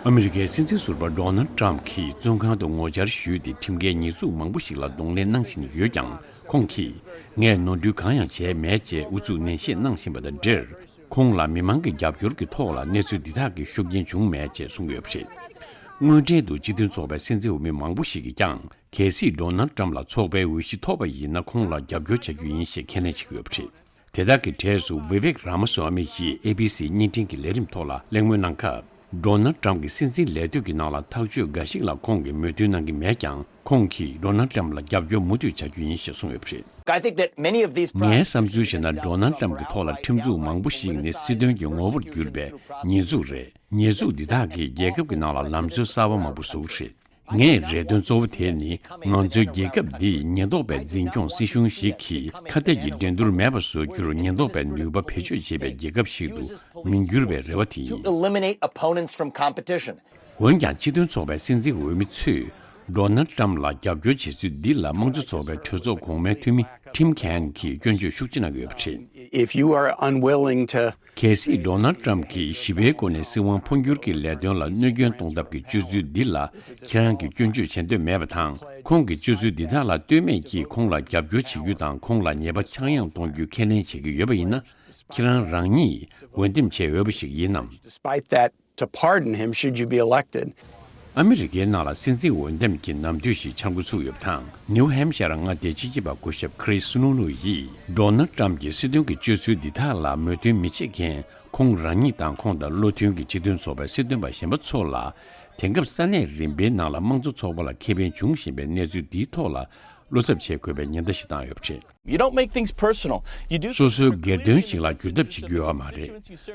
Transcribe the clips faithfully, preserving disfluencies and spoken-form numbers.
ཨ་མི་རི་ཀའི་སྲིད་འཛིན་ཟུར་པ་ཌོ་ནལ་ཊམ་གྱིས་བཙོན་ཁང་དུ་ངོ་བཅར་ཞུས་ཏེ། ཁྲིམས་འགལ་ཉེས་འཛུགས་མང་པོ་ཞིག་ལ་གདོང་ལེན་གནང་བཞིན་ཡོད་ཀྱང་། ཁོང་གིས་ངས་ནོར་འཁྲུལ་གང་ཡང་བྱས་མེད་ཅེས་ཨུ་ཚུགས་ནན་བཤད་གནང་བཞིན་པ་དང་འབྲེལ། ཁོང་ལ་མི་མང་གི་རྒྱབ་སྐྱོར་གྱི་ཐོག་ལ་གནས་ཚུལ་འདི་དག་གི་ཤུགས་རྐྱེན་བྱུང་མེད་ཅེས་གསུངས་ཡོད་པ་རེད། དངོས་འབྲེལ་དུ་སྤྱི་མཐུན་ཚོགས་པའི་སྲིད་འཛིན་འོས་མི་མང་པོ་ཞིག་གིས་ཀྱང་། གལ་སྲིད་ཌོ་ནལ་ཊམ་ལ་ཚོགས་པའི་འོས་གཞི་ཐོབ་པ་ཡིན་ན། ཁོང་ལ་རྒྱབ་སྐྱོར་བྱ་རྒྱུ་ཡིན་ཞེས་ཁས་ལེན་བྱེད་ཀྱི་ཡོད་པ་རེད། དེ་དག་གི་གྲས་སུ་ཝི་ཝེག་རཱ་མ་སོ་མི་ཡིས་ཨེ་བི་སི་བརྙན་འཕྲིན་གྱི་ལས་རིམ་ཐོག་ལ་གླེང་མོལ་གནང་སྐབས། ཌོ་ནལ་ཊམ་གྱི་སྲིད་འཛིན་ལས་དུས་ཀྱི་ནང་ལ་ཐག་གཅོད་འགའ་ཞིག་ལ་ཁོང་གིས་མོས་མཐུན་གནང་གི་མེད་ཀྱང་། ཁོང་གིས་ཌོ་ནལ་ཊམ་ལ་རྒྱབ་སྐྱོར་མུ་མཐུད་བྱ་རྒྱུ་ཡིན་ཞེས་གསུངས་ཡོད་པ་རེད། I think that many of these ངའི་བསམ་ཚུལ་བྱས་ན། ཌོ་ནལ་ཊམ་གྱི་ཐོག་ལ་ཁྲིམས་འཛུགས་མང་པོ་ཞིག་ནི་སྲིད་དོན་གྱི་ངོ་བོར་གྱུར་པའི་ཉེས་འཛུགས་རེད། ཉེས་འཛུགས་འདི་དག་གིས་རྒྱལ་ཁབ་ཀྱི་ནང་ལ་ལམ་སྲོལ་གསར་བ་མང་པོ་བཟོ་གི་རེད། ངས་རེ་འདུན་གཙོ་བོ་དེ་ནི། ང་ཚོའི་རྒྱལ་ཁབ་འདི་ཉེན་རྟོག་པའི་འཛིན་སྐྱོང་སྲིད་གཞུང་ཞིག་གིས་ཁ་གཏད་ཀྱི་འགྲན་བསྡུར་མེད་པ་བཟོ་རྒྱུར་ཉེན་རྟོག་པའི་ནུས་པ་བེད་སྤྱོད་བྱེད་པའི་རྒྱལ་ཁབ་ཞིག་ཏུ་མི་འགྱུར་བའི་རེ་བ་དེ་ཡིན། Eliminate opponents from competition. འོན་ཀྱང་། སྤྱི་མཐུན་ཚོགས་པའི་སྲིད་འཛིན་འོས་མི་ཚོས་ཌོ་ནལ་ཊམ་ལ་རྒྱབ་སྐྱོར་བྱེད་ཚུལ་འདི་ལ། དམངས་གཙོ་ཚོགས་པའི་གྲོས་ཚོགས་གོང་མའི་འཐུས་མི་ཊིམ་ཁེན་གྱིས་སྐྱོན་བརྗོད་ཤུགས་ཆེ་གནང་ཡོད་པ་རེད། If you are unwilling to གལ་སྲིད་ཌོ་ནལ་ཊམ་གྱིས་ཞི་བའི་སྒོ་ནས་སྲིད་དབང་འཕོ་འགྱུར་གྱི་ལས་དོན་ལ་གནོད་སྐྱོན་གཏོང་ཐབས་ཀྱི་སྤྱོད་ཚུལ་འདི་ལ་ཁྱེད་རང་གིས་སྐྱོན་བརྗོད་བྱེད་འདོད་མེད་པ་དང་། ཁོང་གི་སྤྱོད་ཚུལ་འདི་དག་ལ་ལྟོས་མེད་ཀྱིས་ཁོང་ལ་རྒྱབ་སྐྱོར་བྱེད་རྒྱུ་དང་། ཁོང་ལ་ཉེས་པ་ཆག་ཡང་གཏོང་རྒྱུ་ཁས་ལེན་བྱེད་ཀྱི་ཡོད་པ་ཡིན་ན། ཁྱེད་རང་རང་ཉིད་འོས་འདེམས་བྱེད་འོས་པ་ཞིག་ཡིན་ནམ། Despite that, to pardon him should you be elected. ཨ་མི་རི་ཀའི་ནང་ལ་སྲིད་འཛིན་འོས་འདེམས་ཀྱི་ནམ་དུས་ཤིག་འཆར་འགོད་ཚུགས་ཡོད་པ་དང་། ནིའུ་ཧེམ་ཤར་མངའ་སྡེའི་སྤྱི་ཁྱབ་པ་སྐུ་ཞབས་ཁི་རིས་སུ་ནུ་ནུ་ཡིས་ཌོ་ནལ་ཊམ་གྱི་སྲིད་དོན་གྱི་སྤྱོད་ཚུལ་འདི་དག་ལ་མོས་མཐུན་མི་བྱེད་མཁན་ཁོང་རང་ཉིད་དང་། ཁོང་དང་བློ་མཐུན་གྱི་སྤྱི་མཐུན་ཚོགས་པའི་སྲིད་དོན་པ་གཞན་པ་ཚོ་ལ། དེང་སྐབས་ས་གནས་རིམ་པའི་ནང་ལ་དམངས་གཙོ་ཚོགས་པ་ལ་ཁེ་ཕན་འབྱུང་བཞིན་པའི་གནས་ཚུལ་འདིའི་ཐོག་ལ་བློ་འཚབ་བྱེད་དགོས་པའི་ཉེན་བརྡ་ཞིག་བཏང་ཡོད་པ་རེད། You don't make things personal. You do སོ་སོའི་སྒེར་དོན་ཞིག་ལ་འགྱུར་ཐབས་བྱེད་རྒྱུ་ཡོད་མ་རེད།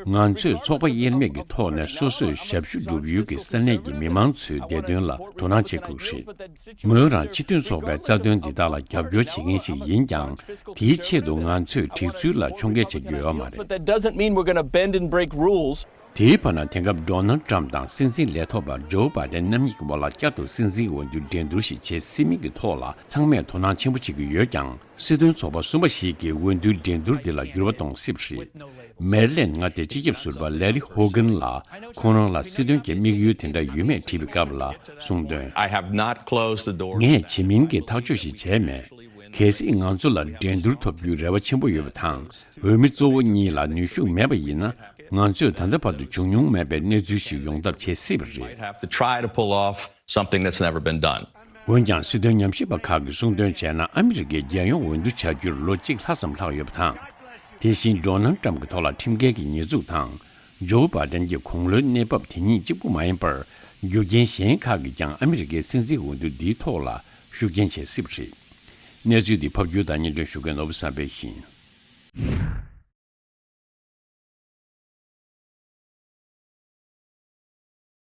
ང་ཚོས་ཚོགས་པ་དབྱེར་མེད་ཀྱི་ཐོག་ནས་སོ་སོས་ཞབས་ཞུ་སྒྲུབ་ཡུལ་གྱི་ས་གནས་ཀྱི་མི་མང་ཚོའི་བདེ་དོན་ལ་དོ་སྣང་བྱེད་དགོས་རེད། མོས་རང་སྤྱི་མཐུན་ཚོགས་པའི་རྩ་དོན་འདི་དག་ལ་རྒྱབ་སྐྱོར་བྱེད་མཁན་ཞིག་ཡིན་ཀྱང་། དེའི་ཆེད་དུ་ང་ཚོས་སྒྲིག་ཚུལ་ལ་ཕྱོགས་འགལ་བྱེད་རྒྱུ་ཡོད་མ་རེད། But that doesn't mean we're going to bend and break rules. དེའི་བར་ན། དེང་སྐབས་ཌོ་ནལ་ཊམ་དང་སྲིད་འཛིན་ལས་ཐོག་པ་ཇོ་བྷའི་ཏན་རྣམ་གཉིས་ཀྱི་དབར་ལ་བསྐྱར་དུ་སྲིད་འཛིན་འོས་བསྡུའི་འགྲན་བསྡུར་ཞིག་བྱེད་སྲིད་མིན་གྱི་ཐོག་ལ་ཚང་མས་དོ་སྣང་ཆེན་པོ་བྱེད་ཀྱི་ཡོད་ཀྱང་། སྲིད་དོན་ཚོགས་པ་གསུམ་པ་ཞིག་གིས་འོས་བསྡུའི་འགྲན་བསྡུར་འདི་ལ་འགྱུར་བ་གཏོང་སྲིད་པ་རེད། མེ་རི་ལེན་མངའ་སྡེའི་སྤྱི་ཁྱབ་ཟུར་པ་ལེ་རི་ཧོ་གྷན་ལ་ཁོང་རང་ལ་སྲིད་དོན་གྱི་དམིགས་ཡུལ་དེ་འདྲ་ཡོད་མེད་དྲིས་པའི་སྐབས་ལ་གསུངས་དོན། I have not closed the door. ངས་བྱེད་མིན་གྱི་ཐག་གཅོད་ཞིག་བྱས་མེད། གལ་སྲིད་ང་ཚོ་ལ་འགྲན་བསྡུར་ཐོབ་རྒྱུའི་རེ་བ་ཆེན་པོ་ཡོད་པ་དང་། འོས་མི་གཙོ་བོ་གཉིས་ལ་ནུས་ཤུགས་མེད་པ་ཡིན་ན། ང་ཚོས་ད་ལྟ་བར་དུ་བྱུང་མྱོང་མེད་པའི་གནས་ཚུལ་ཞིག་ཡོང་ཐབས་བྱེད་སྲིད་པ་རེད། Might have to try to pull off something that's never been done. འོན་ཀྱང་། སྲིད་དོན་ཉམས་ཞིབ་པ་ཁག་གིས་གསུངས་དོན་བྱས་ན། ཨ་མི་རི་ཀའི་རྒྱལ་ཡོངས་འོས་བསྡུ་བྱ་རྒྱུར་ལོ་གཅིག་ལྷག་ཙམ་ལྷག་ཡོད་པ་དང་། དེ་བཞིན་ཌོ་ནལ་ཊམ་གྱི་ཐོག་ལ་ཁྲིམས་འགལ་གྱི་ཉེས་འཛུགས་དང་། ཇོ་བྷའི་ཏན་གྱི་དགུང་ལོའི་གནས་བབ་དེ་གཉིས་གཅིག་པུ་མ་ཡིན་པར། རྒྱུ་རྐྱེན་གཞན་ཁག་གིས་ཀྱང་ཨ་མི་རི་ཀའི་སྲིད་འཛིན་འོས་བསྡུ་འདིའི་ཐོག་ལ་ཤུགས་རྐྱེན་བྱེད་སྲིད་པ་རེད། གནས་ཚུལ་འདི་ཕབ་སྒྱུར་དང་སྙན་སྒྲོན་ཞུ་མཁན་ནོར་བུ་བསམ་འཕེལ་ཡིན།